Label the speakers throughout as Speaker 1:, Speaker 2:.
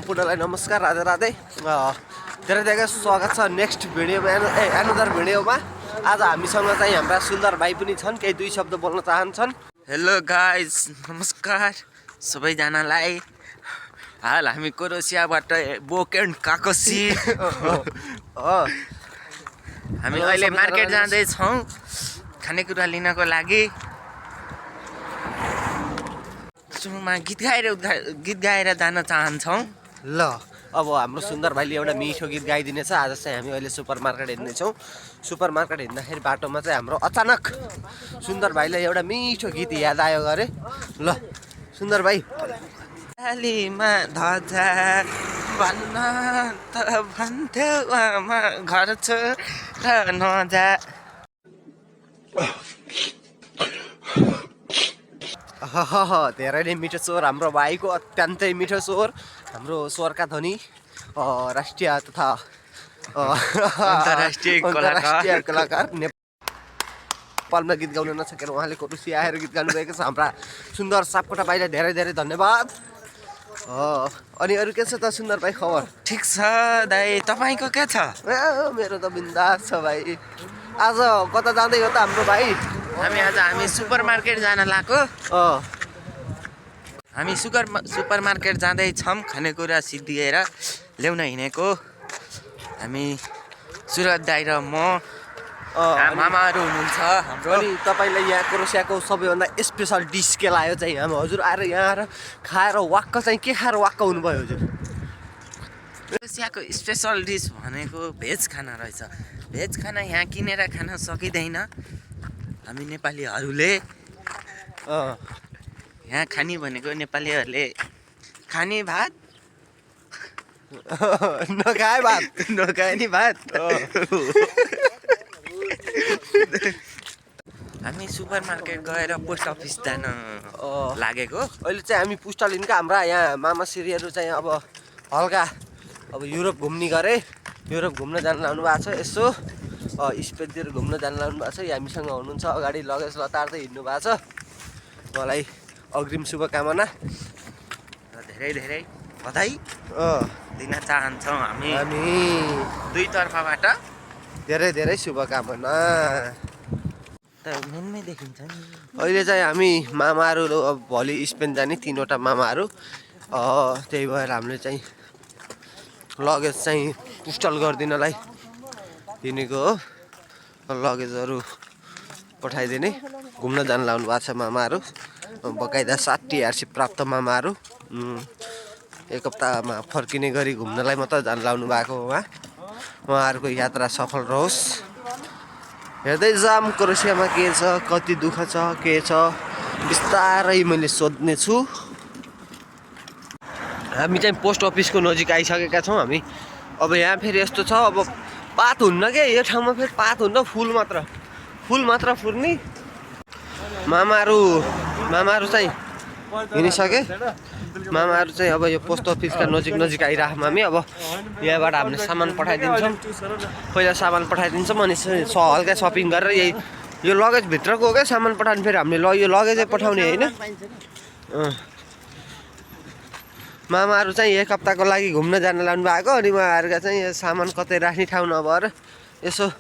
Speaker 1: सम्पूर्णलाई नमस्कार, राधे राधे। धेरै धेरै स्वागत छ नेक्स्ट भिडियोमा, एनदर भिडियोमा। आज हामीसँग चाहिँ हाम्रा सुन्दर भाइ पनि छन्, केही दुई शब्द बोल्न चाहन्छन्।
Speaker 2: हेलो गाइज, नमस्कार सबैजनालाई। हाल हामी क्रोएसियाबाट बोकेन्ड काकोसी हामी अहिले मार्केट जाँदैछौँ खानेकुरा लिनको लागि। सुरुमा गीत गाएर जान चाहन्छौँ।
Speaker 1: ल अब हाम्रो सुन्दर भाइले एउटा मिठो गीत गाइदिनेछ। आज चाहिँ हामी अहिले सुपर मार्केट हिँड्नेछौँ। सुपर मार्केट हिँड्दाखेरि बाटोमा चाहिँ हाम्रो अचानक सुन्दर भाइलाई एउटा मिठो गीत याद आयो गरे। ल सुन्दर भाइ,
Speaker 2: डालीमा ध्वजा भन्न त भन्थ्यो आमा, घर छोरा नजा।
Speaker 1: धेरै नै मिठो स्वर हाम्रो भाइको, अत्यन्तै मिठो स्वर। हाम्रो स्वरका ध्वनि राष्ट्रिय तथा
Speaker 2: अन्तर्राष्ट्रिय
Speaker 1: कलाकार। नेपालमा गीत गाउन नसकेर उहाँले क्रोएसिया आएर गीत गाउनुभएको छ। हाम्रा सुन्दर सापकोटा भाइलाई धेरै धेरै धन्यवाद। अनि अरू के छ त सुन्दर भाइ खबर?
Speaker 2: ठिक छ दाइ, तपाईँको के छ?
Speaker 1: मेरो त बिन्दास छ भाइ। आज कता जाँदै हो त हाम्रो भाइ?
Speaker 2: हामी सुपर मार्केट जान लाग्यो। हामी सुपर मार्केट जाँदैछौँ खानेकुरा सिद्धिएर ल्याउन हिँडेको। हामी सुरज दाइ र म, मामाहरू हुनुहुन्छ हाम्रो।
Speaker 1: अनि तपाईँलाई यहाँ क्रोएसियाको सबैभन्दा स्पेसल डिस के लाग्यो चाहिँ? हामी हजुर आएर यहाँ आएर खाएर वाक्क चाहिँ के खाएर वाक्क हुनुभयो हजुर?
Speaker 2: क्रोएसियाको स्पेसल डिस भनेको भेज खाना रहेछ। भेज खाना यहाँ किनेर खान सकिँदैन। हामी नेपालीहरूले यहाँ खाने भनेको नेपालीहरूले खाने भात
Speaker 1: नखाए भात,
Speaker 2: नखाने भात। हामी सुपर मार्केट गएर पोस्ट अफिस जान लागेको।
Speaker 1: अहिले चाहिँ हामी पुस्ता लिनका हाम्रा यहाँ मामा श्रीहरू चाहिँ अब हल्का अब युरोप घुम्ने गरे। युरोप घुम्न जान लाउनु भएको छ। यसो स्पेनतिर घुम्न जान लाउनु भएको छ। हामीसँग हुनुहुन्छ, अगाडि लगेज लतार्दै हिँड्नु भएको छ। मलाई अग्रिम शुभकामना
Speaker 2: र धेरै धेरै बधाई दिन चाहन्छौँ हामी दुई तर्फबाट।
Speaker 1: धेरै धेरै शुभकामना।
Speaker 2: मेनमै देखिन्छ नि।
Speaker 1: अहिले चाहिँ हामी मामाहरू अब भोलि स्पेन जाने 3वटा मामाहरू। त्यही भएर हामीले चाहिँ लगेज चाहिँ पुस्टल गरिदिनलाई दिनेको हो। लगेजहरू पठाइदिने। घुम्न जान लाउनु भएको छ मामाहरू, बकाइदा 60 आरसी प्राप्त मामाहरू। एक हप्तामा फर्किने गरी घुम्नलाई मात्र जान लाउनु भएको हो। उहाँहरूको यात्रा सफल रहोस्। हेर्दै जाम क्रोएसियामा के छ, कति दुःख छ, के छ, बिस्तारै मैले सोध्ने छु। हामी चाहिँ पोस्ट अफिसको नजिक आइसकेका छौँ हामी। अब यहाँ फेरि यस्तो छ, अब पात हुन्न क्या यो ठाउँमा। फेरि पात हुन्न, फुल मात्र फुर्ने। मामाहरू चाहिँ हिँडिसके। मामाहरू चाहिँ अब यो पोस्ट अफिसका नजिक आइराख्यौँ हामी। अब यहाँबाट हामीले सामान पठाइदिन्छौँ। पहिला सामान पठाइदिन्छौँ, अनि हल्का सपिङ गरेर यही यो लगेजभित्रको हो क्या सामान पठाउने। फेरि हामीले यो लगेजै पठाउने होइन। मामाहरू चाहिँ एक हप्ताको लागि घुम्न जान लानु भएको। अनि उहाँहरूका चाहिँ यो सामान कतै राख्ने ठाउँ नभएर यसो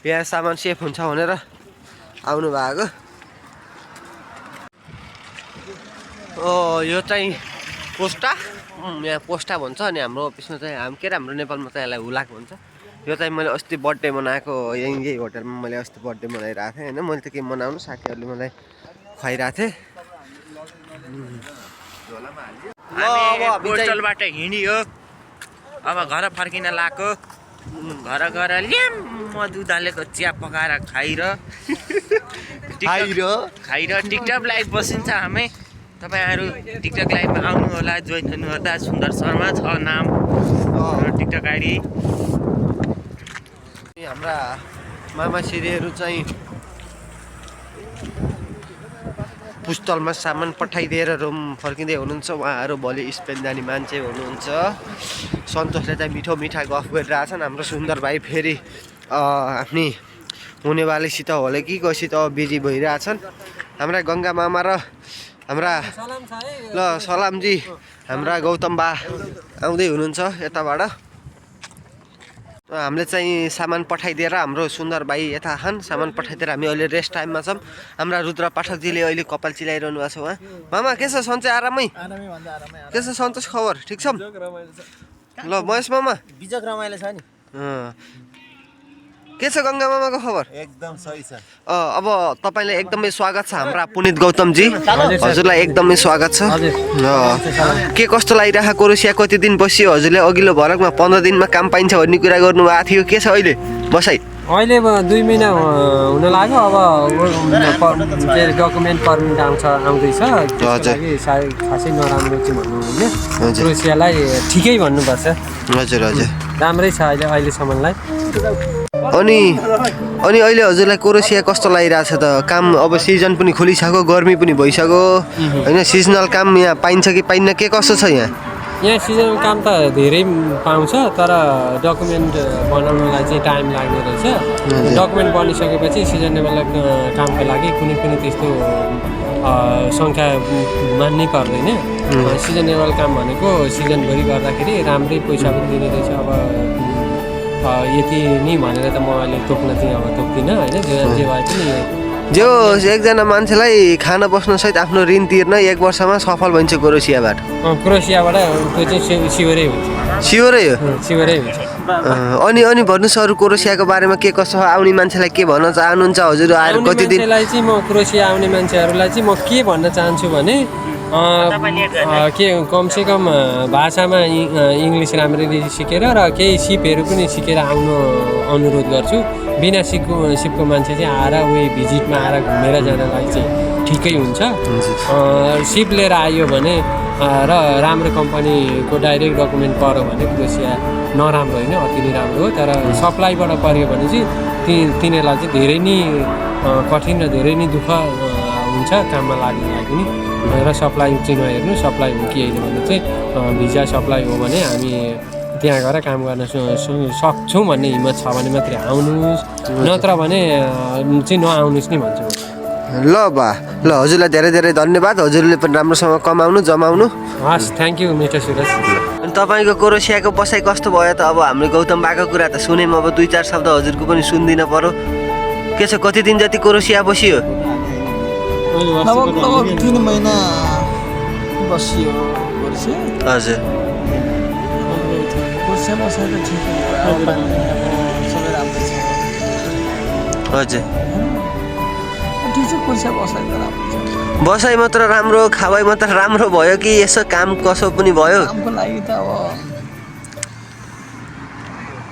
Speaker 1: यहाँ सामान सेफ हुन्छ भनेर आउनु भएको। यो चाहिँ पोस्टा, यहाँ पोस्टा भन्छ। अनि हाम्रो अफिसमा चाहिँ हाम्रो नेपालमा चाहिँ यसलाई हुलाक भन्छ। यो चाहिँ मैले अस्ति बर्थडे मनाएको यही होटलमा मैले अस्ति बर्थडे मनाइरहेको थिएँ होइन। मैले त के मनाउनु, साथीहरूले मलाई खुवाइरहेको थिएँ।
Speaker 2: पोस्टलबाट हिँडियो, अब घर फर्किन लाग्यो। घर गएर ल्याम दुध हालेको चिया पकाएर खाएर टिकटक लाइभ बसिन्छ हामी। तपाईँहरू टिकटक लाइभमा आउनु होला, जोइन गर्नु होला। सुन्दर शर्मा छ नाम टिकटक आइडी।
Speaker 1: हाम्रा मामा श्रीहरू चाहिँ पुस्तलमा सामान पठाइदिएर रुम फर्किँदै हुनुहुन्छ। उहाँहरू भोलि स्पेन जाने मान्छे हुनुहुन्छ। सन्तोषले चाहिँ मिठा गफ गरिरहेछन्। हाम्रो सुन्दर भाइ फेरि आफ्नी हुनेवालीसित होला कि कोसित बिजी भइरहेछन्। हाम्रा गङ्गा मामा र हाम्रा ल सलामजी हाम्रा गौतम बा आउँदै हुनुहुन्छ यताबाट हामीले चाहिँ सामान पठाइदिएर हाम्रो सुन्दर भाइ यता खान सामान पठाइदिएर हामी अहिले रेस्ट टाइममा छौँ हाम्रा रुद्र पाठकजीले अहिले कपाल चिलाइरहनु भएको छ उहाँ मामा के छ सन्चै आरामै के छ सन्तोष खबर ठिक छौँ ल महेश मामा
Speaker 3: बिजक रमाइलो छ नि
Speaker 1: के छ गङ्गा मामाको खबर
Speaker 3: एकदम सही छ
Speaker 1: अब तपाईँलाई एकदमै स्वागत छ हाम्रा पुनित गौतमजी हजुरलाई एकदमै स्वागत छ के कस्तो लागिरहेको कोरोसिया कति दिन बसियो हजुरले अघिल्लो भरकमा 15 दिनमा काम पाइन्छ भन्ने कुरा गर्नुभएको थियो के छ अहिले बसाइ
Speaker 4: अहिले 2 महिना हुन लाग्यो अब डकुमेन्ट पर्मिट आउँदैछ त्यसको लागि खासै नराम्रो चाहिँ भन्नु होइन क्रोएसियालाई ठिकै भन्नुपर्छ
Speaker 1: हजुर हजुर
Speaker 4: राम्रै छ अहिलेसम्मलाई
Speaker 1: अनि अहिले हजुरलाई कोरोसिया कस्तो लागिरहेछ त काम अब सिजन पनि खोलिसक्यो गर्मी पनि भइसक्यो होइन सिजनल काम यहाँ पाइन्छ कि पाइन्न के कस्तो छ
Speaker 4: यहाँ सिजनल काम त धेरै पाउँछ तर डकुमेन्ट बनाउनलाई चाहिँ टाइम लाग्ने रहेछ डकुमेन्ट बनिसकेपछि सिजनेबल कामको लागि कुनै पनि त्यस्तो सङ्ख्या मान्नै पर्दैन सिजनेबल काम भनेको सिजनभरि गर्दाखेरि राम्रै पैसा पनि दिने रहेछ अब यति नै भनेर त म अहिले तोक्न चाहिँ अब तोक्दिनँ होइन जे भए पनि
Speaker 1: जो एकजना मान्छेलाई खाना बस्नसहित आफ्नो ऋण तिर्न 1 वर्षमा सफल भइन्छ क्रोएसियाबाट
Speaker 4: त्यो चाहिँ सिवरै हुन्छ
Speaker 1: सिवरै हो
Speaker 4: सिवरै हुन्छ
Speaker 1: अनि भन्नुहोस् अरू क्रोएसियाको बारेमा के कसो आउने मान्छेलाई के भन्न चाहनुहुन्छ हजुर आएर कति दिन
Speaker 4: चाहिँ म क्रोएसिया आउने मान्छेहरूलाई चाहिँ म के भन्न चाहन्छु भने के कमसेकम भाषामा इङ्ग्लिस राम्ररी सिकेर र केही सिपहरू पनि सिकेर आउनु अनुरोध गर्छु बिना सिपको मान्छे चाहिँ आएर भिजिटमा आएर घुमेर जानलाई चाहिँ ठिकै हुन्छ सिप लिएर आयो भने र राम्रो कम्पनीको डाइरेक्ट डकुमेन्ट पऱ्यो भने क्रोएसिया नराम्रो होइन अति नै राम्रो हो तर सप्लाईबाट पऱ्यो भने चाहिँ तिनीहरूलाई चाहिँ धेरै नै कठिन र धेरै नै दुःख हुन्छ काममा लाग्ने लागि नि र सप्लाई चाहिँ नहेर्नु सप्लाई हो कि होइन भने चाहिँ भिजा सप्लाई हो भने हामी त्यहाँ गएर काम गर्न सक्छौँ भन्ने हिम्मत छ भने मात्रै आउनुहोस् नत्र भने चाहिँ नआउनुहोस् नि भन्छु
Speaker 1: ल बा ल हजुरलाई धेरै धेरै धन्यवाद हजुरले पनि राम्रोसँग कमाउनु जमाउनु
Speaker 4: हस् थ्याङ्क यू मिस्टर सुरज
Speaker 1: अनि तपाईँको क्रोएसियाको बसाइ कस्तो भयो त अब हाम्रो गौतम बाको कुरा त सुन्यौँ अब 2-4 शब्द हजुरको पनि सुन्दिन पर्यो के छ कति दिन जति क्रोएसिया बसियो
Speaker 3: 3 महिना बसियो
Speaker 1: हजुर हजुर बसाइ मात्र राम्रो खावाइ मात्र राम्रो भयो कि यसो काम कसो पनि भयो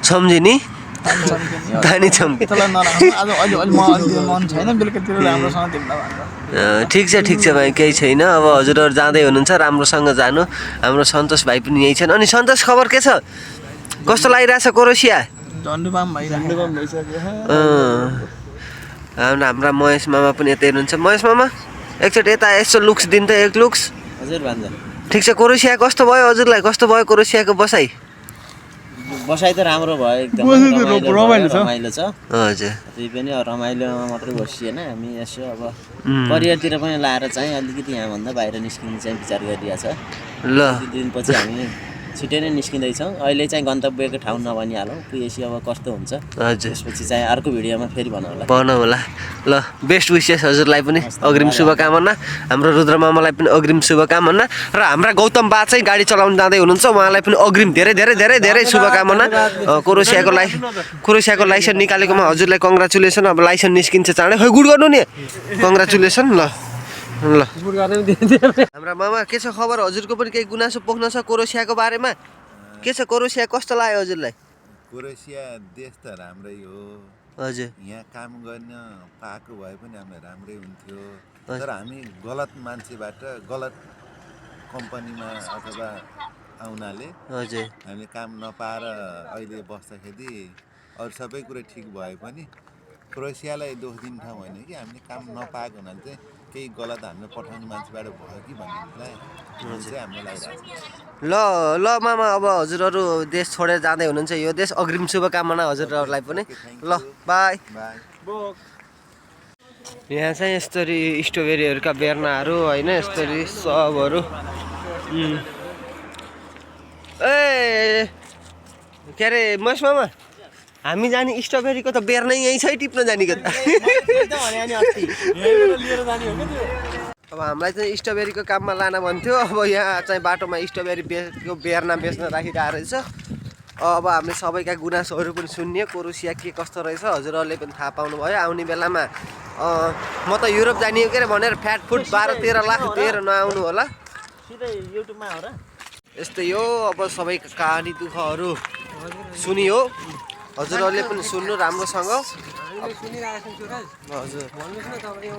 Speaker 1: सम्झि नि दानी छम्के ठिक छ भाइ केही छैन अब हजुरहरू जाँदै हुनुहुन्छ राम्रोसँग जानु हाम्रो सन्तोष भाइ पनि यही छन् अनि सन्तोष खबर के छ कस्तो लागिरहेछ क्रोएसिया हाम्रा महेश मामा पनि यतै हुनुहुन्छ महेश मामा एकचोटि यता यसो लुक्स दिन त एक लुक्स
Speaker 3: हजुर भन्दा
Speaker 1: ठिक छ क्रोएसिया कस्तो भयो हजुरलाई कस्तो भयो क्रोएसियाको बसाइ
Speaker 3: त राम्रो भयो एकदम रमाइलो छ
Speaker 1: हजुर
Speaker 3: त्यही पनि रमाइलोमा मात्रै बसिएन हामी यसो अब करियरतिर पनि लाएर चाहिँ अलिकति यहाँभन्दा बाहिर निस्किने चाहिँ विचार गरिरहेछ
Speaker 1: ल
Speaker 3: दिनपछि हामी छिटै नै निस्किँदैछौँ अहिले चाहिँ गन्तव्यको ठाउँ नभनिहालौँ पिएसी अब कस्तो हुन्छ
Speaker 1: हजुर
Speaker 3: त्यसपछि चाहिँ अर्को भिडियोमा फेरि बनाउँला
Speaker 1: ल बेस्ट विसेस हजुरलाई पनि अग्रिम शुभकामना हाम्रो रुद्र मामालाई पनि अग्रिम शुभकामना र हाम्रा गौतम बा चाहिँ गाडी चलाउन जाँदै हुनुहुन्छ उहाँलाई पनि अग्रिम धेरै धेरै धेरै धेरै शुभकामना क्रोएसियाको लाइसेन्स निकालेकोमा हजुरलाई कङ्ग्रेचुलेसन अब लाइसेन्स निस्किन्छ चाँडै खै गुड गर्नु नि कङ्ग्रेचुलेसन ल हाम्रा मामा के छ खबर हजुरको पनि केही गुनासो पोख्न छ क्रोएसियाको बारेमा के छ क्रोएसिया कस्तो लाग्यो हजुरलाई
Speaker 5: क्रोएसिया देश त राम्रै हो
Speaker 1: हजुर
Speaker 5: यहाँ काम गर्न पाएको भए पनि हामीलाई राम्रै हुन्थ्यो तर हामी गलत मान्छेबाट गलत कम्पनीमा अथवा आउनाले
Speaker 1: हजुर
Speaker 5: हामीले काम नपाएर अहिले बस्दाखेरि अरू सबै कुरा ठिक भए पनि क्रोएसियालाई दोष दिने ठाउँ होइन कि हामीले काम नपाएको हुनाले चाहिँ केही गलत हामीले पठाउने मान्छेबाट भयो कि भन्नेलाई चाहिँ हाम्रो लागिरहेको छ
Speaker 1: ल मामा अब हजुरहरू देश छोडेर जाँदै हुनुहुन्छ यो देश अग्रिम शुभकामना हजुरहरूलाई पनि ल बाई यहाँ चाहिँ यस्तरी स्ट्रबेरीहरूका बेर्नाहरू होइन यस्तरी सबहरू ए के अरे महेश मामा हामी जाने स्ट्रबेरीको त बेर्नै यहीँ छ है टिप्न जानेको त अब हामीलाई चाहिँ स्ट्रबेरीको काममा लान भन्थ्यो अब यहाँ चाहिँ बाटोमा स्ट्रबेरी बेचको बेर्ना बेच्न राखिरहेको रहेछ अब हामीले सबैका गुनासोहरू पनि सुन्यो कोरोसिया के कस्तो रहेछ हजुरहरूले पनि थाहा पाउनुभयो आउने बेलामा म त युरोप जाने हो के अरे भनेर फ्याट फुट 12-13 लाख दिएर नआउनु होला
Speaker 3: सिधै युट्युबमा हो र
Speaker 1: यस्तै हो अब सबैका कहानी दुःखहरू सुनियो हजुरहरूले पनि सुन्नु राम्रोसँग
Speaker 4: सुनिरहेको छु सुरज
Speaker 1: हजुर
Speaker 4: भन्नुहोस् न तपाईँ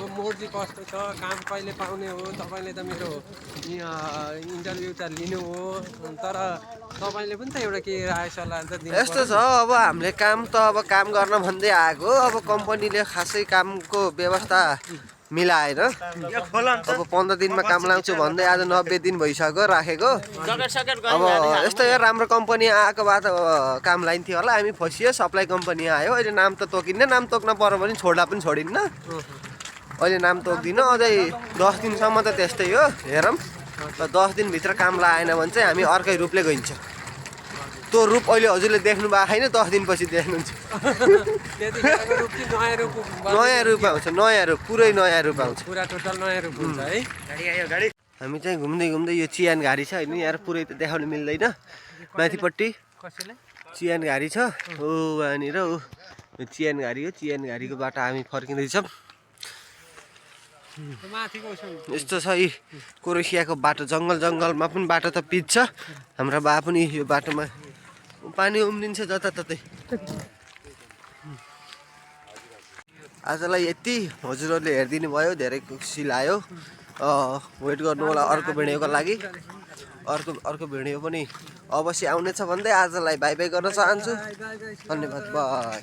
Speaker 4: यो मोर्जी कस्तो छ काम कहिले पाउने हो तपाईँले त मेरो इन्टरभ्यू त लिनु हो तर तपाईँले पनि त एउटा के राय सल्लाह त दिनु
Speaker 1: यस्तो छ अब हामीले काम त अब काम गर्न भन्दै आएको अब कम्पनीले खासै कामको व्यवस्था मिलाएर अब 15 दिनमा काम लाउँछु भन्दै आज 90 दिन भइसक्यो राखेको अब यस्तै हो राम्रो कम्पनी आएको भए त काम लाइन्थ्यो होला हामी फसियो सप्लाई कम्पनी आयो अहिले नाम त तोकिन्न नाम तोक्न पर्यो भने छोड्दा पनि छोडिन्न अहिले नाम तोक्दिनँ अझै 10 दिनसम्म त त्यस्तै हो हेरौँ र 10 दिनभित्र काम लाएन भने चाहिँ हामी अर्कै रूपले गइन्छ त्यो रूप अहिले हजुरले देख्नु भएको छैन 10 दिनपछि देख्नुहुन्छ नयाँ रूप आउँछ नयाँ रूप पुरै नयाँ रूप आउँछ
Speaker 4: पुरा टोटल नयाँ रूप हुन्छ है
Speaker 1: हामी चाहिँ घुम्दै घुम्दै यो चियान घारी छ होइन यहाँ पुरै त देखाउनु मिल्दैन माथिपट्टि चियान घारी छ हो वहाँनिर हो यो चियान घारी हो चियान घारीको बाटो हामी फर्किँदैछौँ यस्तो छ यी क्रोएसियाको बाटो जङ्गल जङ्गलमा पनि बाटो त पिच्छ हाम्रा बा पनि यो बाटोमा पानी उम्रिन्छ जताततै आजलाई यति हजुरहरूले हेरिदिनु भयो धेरै खुसी लाग्यो वेट गर्नु होला अर्को भिडियोको लागि अर्को भिडियो पनि अवश्य आउनेछ भन्दै आजलाई बाई बाई गर्न चाहन्छु धन्यवाद बाई